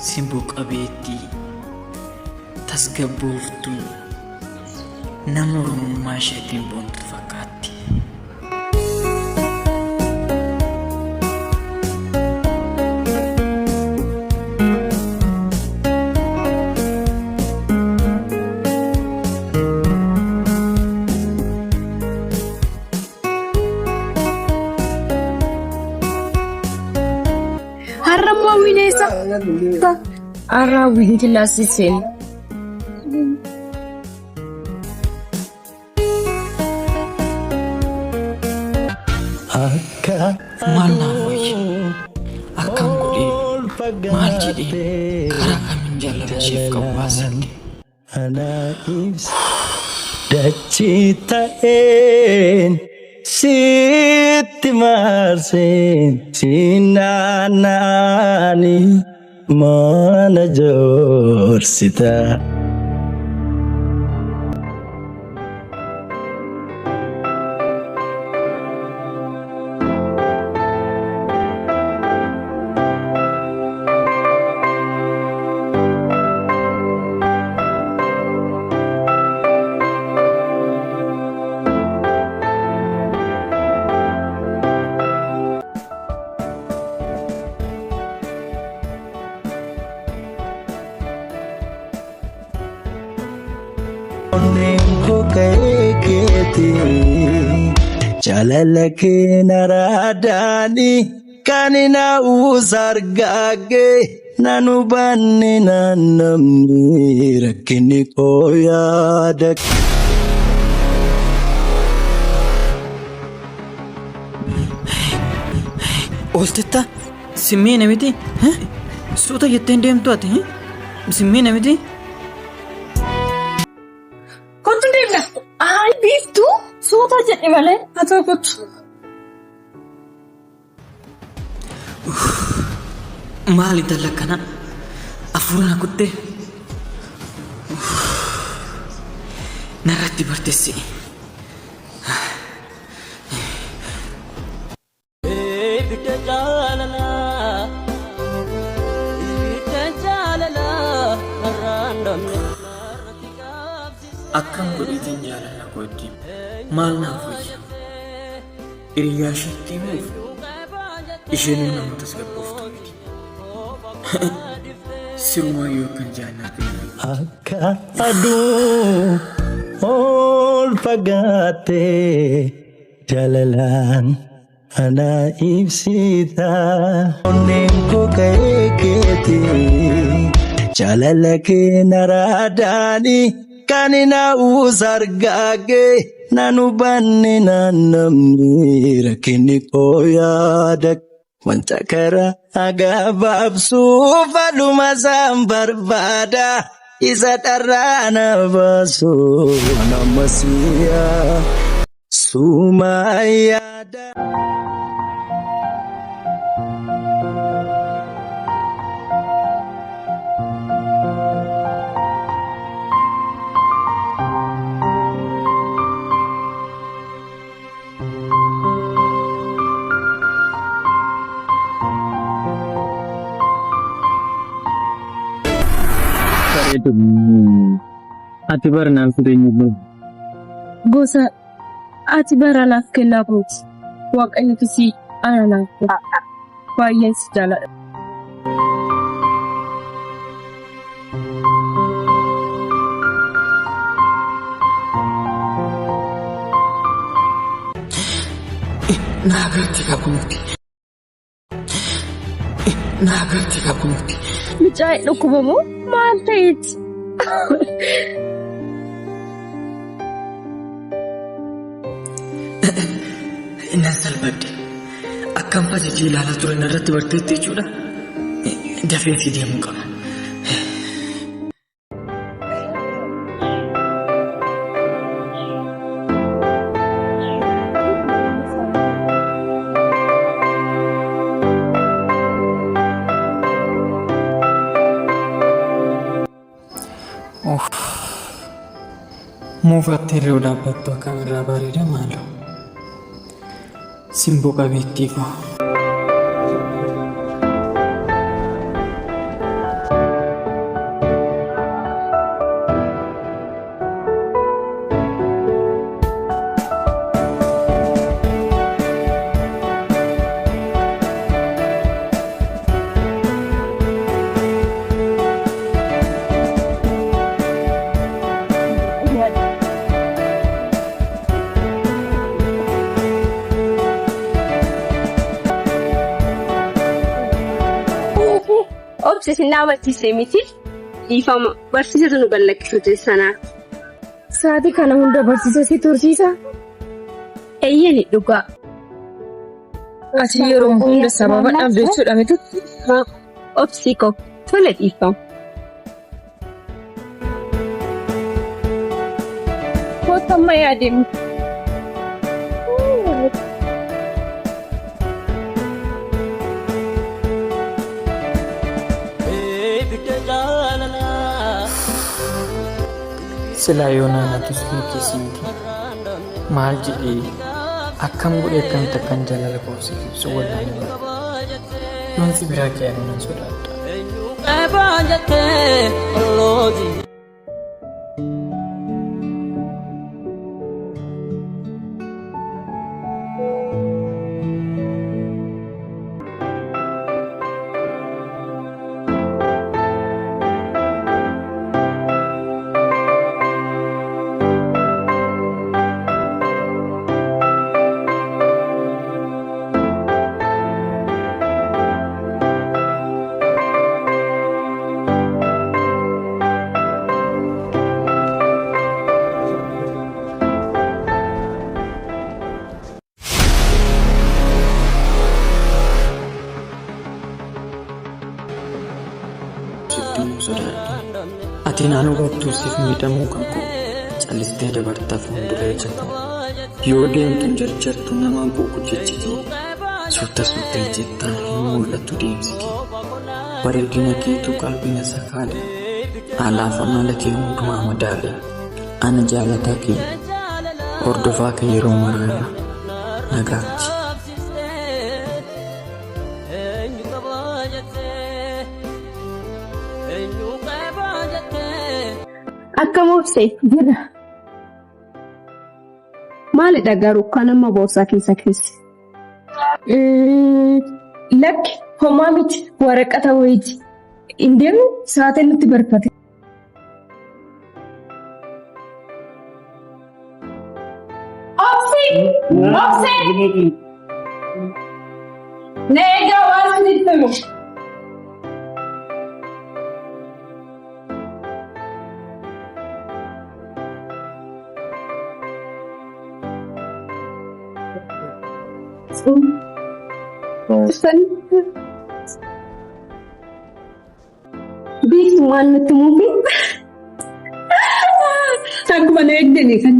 Simboo qabeettii, tasgabbooftuu, nama Oromummaa isheetiin boontu fakkaatti. Har'a immoo hawwiin eessa? Har'a hawwiin kilaasii seene. Akka Maal naaf wayya? Akkam godhee? Maal jedhee? Karaa kamiin jaalala isheef qabu baasette? Ana ibsa dachii ta'een sitti marseen si naanna'anii mana joorsita. Onneen koo ka'ee keeti jaalala kee naraadaani kan na uwwisa argaagee nan hubanne naan namni rakkinni koo yaada. Ooltetta simmeena miti? Suuta jetteen deemtu ati? Simmeena miti? Kottu deemna. Ayi biiftuu suuta jedhi malee haa ta'u kottu. Maal intala akkana? Afuura na kuttee. Narratti bartessi. Ibidda jaalalaa, ibidda jaalalaa, narraan dhabne narratti qabsiise. Akkam godheetiin jaalala koo itti hima? Maal naaf wayya? Hiriyyaa isheetti himuuf isheenuu nama tasgabbooftuu miti. Sirumaayyuu akkan jaalladhu hin beektu. Akka aduu ol fagaattee jaalalaan ana ibsita. Onneen koo ka'ee keeti jaalala kee naraadaani kan na uwwisa argaagee nan hubanne naan namni rakkinni koo yaada. Wanta karaa gabaabsuu fadhuma isaan barbaada isa dharraa na baasu nama siyaa suuma yaada. Bareedu. Ati bara naaf jireenya Gosa ati bara naaf kennaa kooti. Waaqayyo si ana naaf kenna. Baay'een si jaaladha. Naa agartee kaa kunuuti. Naa agartee kaa kunuuti. Mucaa dhukkuba moo maal ta'eeti? Nan salphadhe. Akkam fajajee ilaalaa ture narratti barteetti jechuudha. Dafee asii deemuu qaba. Muufattee irra dhaabbattu akkam irraa bareeda maaloo. Simboo qabeettii koo. Obsi sin dhaabachiise miti. Dhiifama barsiisatu nu gallakkisuuti sanaa. Sa'aatii kana hunda barsiisa si tursiisa. Eeyyani dhugaa. Ati yeroo hunda sababa dhabde jechuudha miti. Obsi koo tole dhiifama. Kottu amma yaademu. Ibidda jaalalaa Silaa yoonaa natu si miti. Maal jedhee akkam godhee akkamitti akkan jaalala koo siif ibsu wallaalee bara. Yoon si biraa ka'e nan sodaadha. Eenyu qabaa jettee ollooti. Sitti himuu sodaadhe. Ati naan hubattuu siif miidhamuu kan koo callistee dabarta fuuldura ija koo. Yoo deemtu hin jarjartu nama quuqu jechi kee. Suuta suuta ejjettaa hin mul'atu deemsi kee. Bareedina keetu qalbii na sakaale. Haalaaf amala kee hundumaa madaale. Ana jaalataa kee hordofaa kee yeroo maraarra nagaatti. Eenyu qabaa jettee eenyu qabaa jettee. Akkam obse jira. Maalidha garuu kan amma boorsaa keessa keessa? Lakki homaa miti waraqata wayiiti. Hin deemnu sa'aatiin nutti barfate. Obsi! Obsi! Na eegaa waan isinitti himu. Biiftu maal nutti muufi? Akkuma na eegdanii kan.